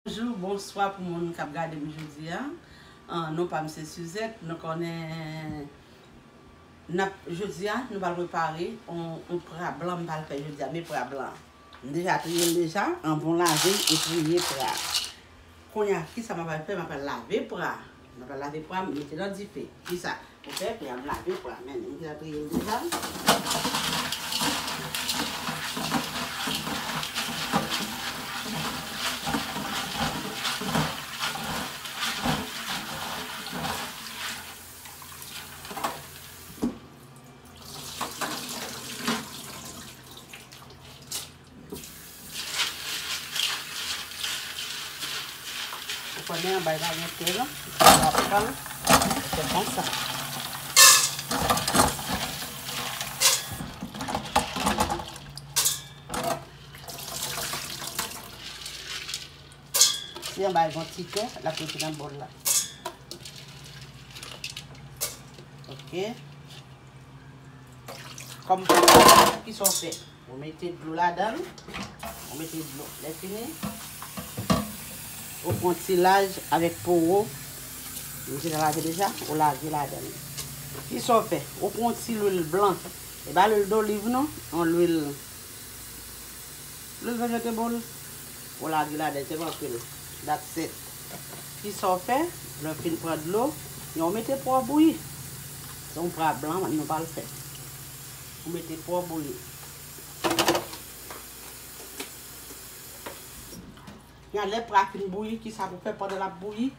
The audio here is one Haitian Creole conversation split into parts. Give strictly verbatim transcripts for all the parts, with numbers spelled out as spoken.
Bonjou, bonswa pou moun k ap gade m jodi a. Ah, non pa m se Suzette. Nou konnen n ap, jodi a, nou pral prepare yon, yon pra blan m pral fè jodi a. Men pra blan. M deja triye l deja, an bon lave e triye pra. Kounye a, kisa m ap fè? M ap lave pra. M ap lave pra, m mete nan dife. Kisa? Ou fè, kounye a m lave pra. Men, m deja triye l deja. Ou konnen anba l pa gen tè non, w ap pran l, se konsa. Si anba l gen ti tè, l ap rete nan bòl la. Ok. Kòm pou kisa w fè? Ou mete dlo ladan l. Ou mete dlo. Lè fini, ou pran ti laj avèk po w. Ou deja lave deja, ou lage ladan l. Kisa w fè? Ou pran ti lwil blan. E pa lwil doliv non, yon lwil Lwil vegetable, ou lage ladan, se manke l. That's it. Kisa w fè? Lè w fin pran dlo, yon mete po w bouyi. Se yon pra blan nou pral fè. Ou mete po w bouyi. Kounye a lè pra fin bouyi, kisa pou fè pandan l ap bouyi?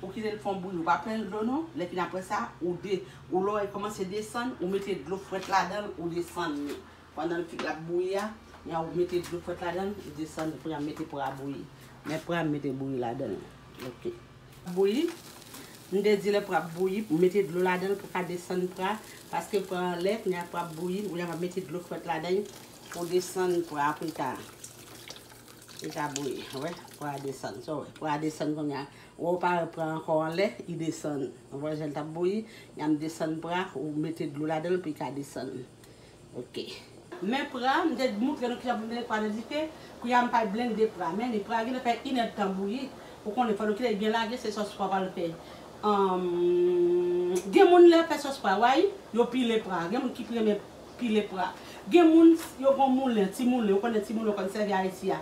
Ou kite l fè yon bouyi. Ou pa plen l dlo non. Lè fini apre sa, ou de, ou lè w kòmanse desann, ou mete dlo frèt ladan l, ou desann li. Pandan l fin, l ap bouyi a, kounye a ou mete dlo frèt ladan l, ou desann, kounye a mete pra bouyi. Men pra m mete bouyi ladan l. Ok. Bouyi. M te di lè pra ap bouyi, pou mete dlo ladan l pou ka desann pra, paske pra anlè, kounye a pra ap bouyi, kounye a m ap mete dlo frèt ladan l pou desann pra pou l ka, pou l ka bouyi. Ou wè, pra desann, sa w wè, pra desann kounye a. Ou wè, ou pa wè pra ankò anlè, li desann. Ou wè, jan l t ap bouyi, kounye a m desann pra, ou mete dlo ladan l pou l ka desann. Ok. Men pra, m te moutre nou kijan pou blende pra nan dife. Kounye a m pral blende pra. Men li pra genlè fè inèdtan bouyi. Ou konnen fò nou kite l byen lage, se sòs pra pral fè. Ahn, gen moun lè fè sòs pra, wè, yo pile pra. Gen moun ki renmen pile pra. Gen moun, yo gon moulen, ti moulen, ou konnen ti moulen, ou konn sèvi Ayiti a.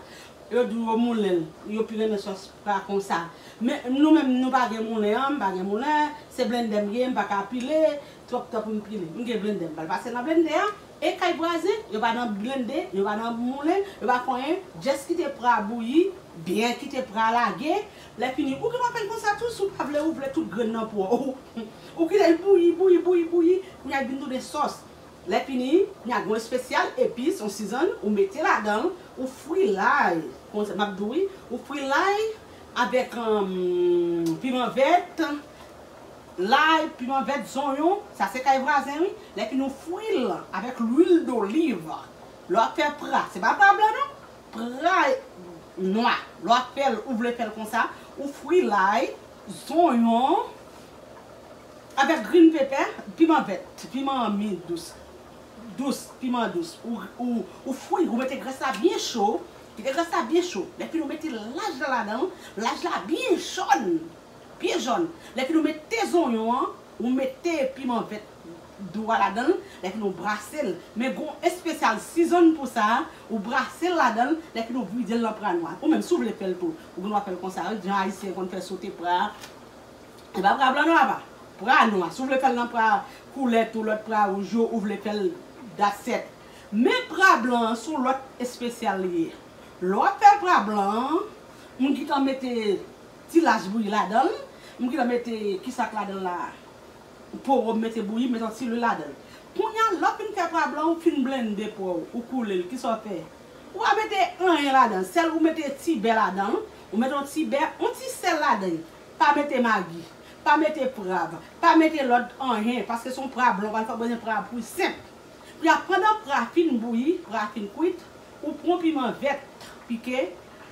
Yo di w yo moulen l, yo pi renmen sòs pra konsa. Men nou menm, nou pa gen moulen an, m pa gen moulen, se blendè m gen, m pa ka pile, twòp twòp m pile. M gen blendè, m pral pase nan blendè an. E kay vwazen, yo pa nan blende, yo pa nan moulen, yo pa fè anyen, just kite pra bouyi, byen kite pra lage. Lè fini, ou gen dwa fè l konsa tou, si w pa vle, ou vle tout grenn nan pou ou. Ou kite l bouyi, bouyi, bouyi, bouyi, kounye a l vin tounen sòs. Lè fini, kounye a gen yon espesyal epis, yon season, ou mete ladan l, ou fri lay. Konsa, m ap di w, wi, ou fri lay avèk, um, piman vèt, lay, piman vèt, zonyon, sa se kay vwazen, wi. Lè fini, ou fri l avèk lwil doliv. Lè w ap fè pra, se pa pra blan, non. Pra nwa. Lè w ap fè l, ou vle fè l konsa, ou fri lay, zonyon, avèk green pepper, piman vèt, piman mi dous. Dous, piman dous. Ou, ou, ou fri, ou mete grès la byen cho, kite grès la byen cho. Lè fini ou mete laj la ladan l, laj la byen jòn, byen jòn. Lè fini ou mete zonyon an, ou mete piman vèt dou a ladan l, lè fini ou brase l. Men gon espesyal season pou sa, ou brase l ladan l, lè fini ou vide l nan pra nwa. Ou menm, si w vle fè l tou, ou gen dwa fè l konsa, jan ayisyen konn fè sote pra. E pa pra blan non, apa. Pra nwa. Si w vle fè l nan pra koulè tou, lòt pra wouj yo, ou vle fè l, that's it. Men pra blan an, se yon lòt espesyal li ye. Lè w ap fè pra blan an, m gentan mete ti laj bouyi ladan l, m gentan mete kisa k ladan l la, po w mete bouyi, mete yon ti lwil ladan l. Kounye a, lè w fin fè pra blan, ou fin blende po w, ou koule l, kisa w fè? Ou pa mete anyen ladan l, sèl ou mete ti bè ladan l, ou mete yon ti bè, yon ti sèl ladan l. Pa mete magi, pa mete pwav, pa mete lòt anyen, paske se yon pra blan, ou pral fè bezwen pra pou senp. Kounye a, pandan pra fin bouyi, pra fin kwit, ou pran piman vèt pike,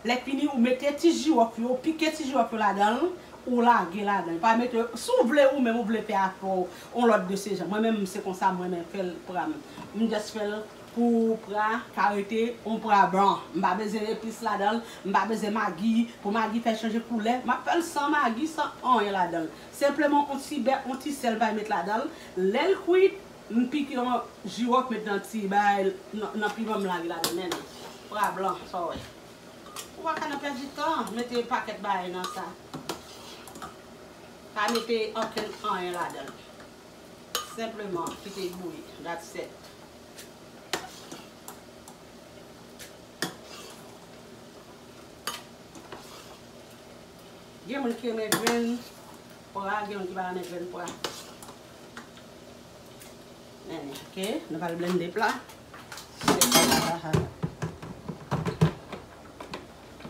lè fini ou mete ti jiwòf yo, ou pike ti jiwòf yo ladan l, ou lage ladan l. Pa mete, si w vle ou menm ou vle fè afè w yon lòt de se jan. Mwen menm se konsa mwen renmen fè l pra m. M just fè l Pou pra ka rete yon pra blan. M pa bezwen epis ladan l, m pa bezwen magi. Pou magi fè chanje koulè, m ap fè l san magi, san anyen ladan l. Senpleman yon ti bè, yon ti sèl m va met ladan l. Lè l kwit, m pike yon jiwòf met nan ti bay, nan, nan piman m lave ladan l. Men, pra blan, sa w wè. Ou pa ka nan pèdi tan, mete pakèt bagay nan sa. Pa mete okenn anyen ladan l. Senpleman, kite l bouyi. That's it. Gen moun ki renmen grenn pra, gen moun ki pa renmen grenn pra. Men, ok, nou pral blende pra.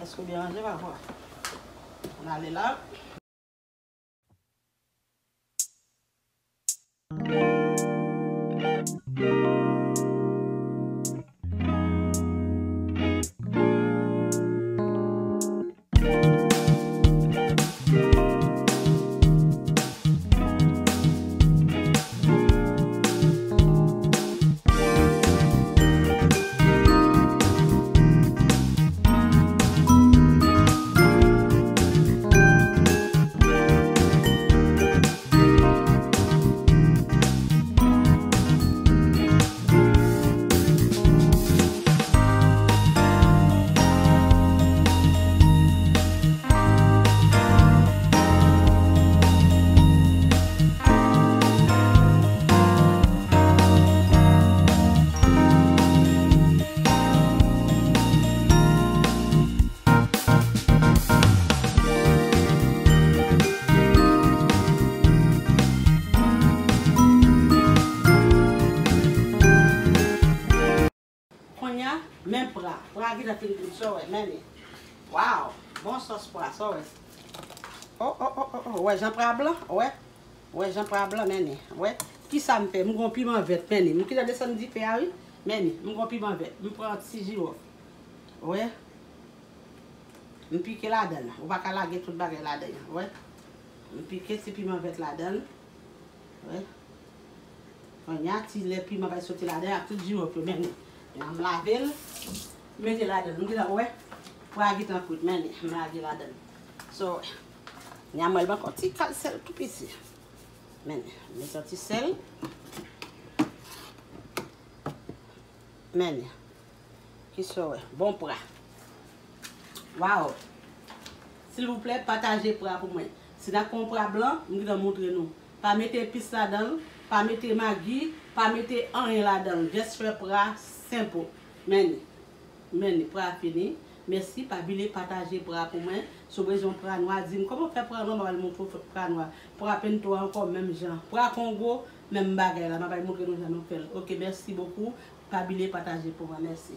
Èske w byen ranje, papa? Ann ale la. Kounye a, men pra. Pra gentan fin kwit, sa w wè, men li. Waw, bon sòs pra, sa w wè. O, o, o, o, o, wè jan pra blan, wè. Wè jan pra blan, men li. Wè, kisa m fè? M gon piman vèt, men li. M gentan desann dife a, wi. Men li, m gon piman vèt. M pran ti jiwòf. Wè. M pike ladan l. Ou pa ka lage tout bagay ladan l, wè. M pike ti piman vèt ladan l. Wè. Kounye a, ti lè piman pa soti ladan l ak tout jiwòf yo, men li. Kounye a, m lave l, m mete ladan l. M gentan wè, pra gentan kwit, men li, m lage ladan l. So, kounye a, mwen, m pran yon ti kal sèl tou piti. Men li, m mete yon ti sèl. Men li. Kisa w wè? Bon pra. Waw! Silvouplè, pataje pra pou mwen. Si n ap fè yon pra blan, m gentan montre nou. Pa mete epis ladan l, pa mete magi, pa mete anyen ladan l. Just fè pra senp. Men li. Men li, pra fini. Mèsi, pa bliye pataje pra pou mwen. Si w bezwen pra nwa, di m kòman w fè pra nwa, m ap montre w fè pra nwa. Pra pento a ankò, menm jan. Pra kongo, menm bagay la, m ap montre nou jan nou fè l. Ok, mèsi bokou. Pa bliye pataje pou mwen. Mèsi.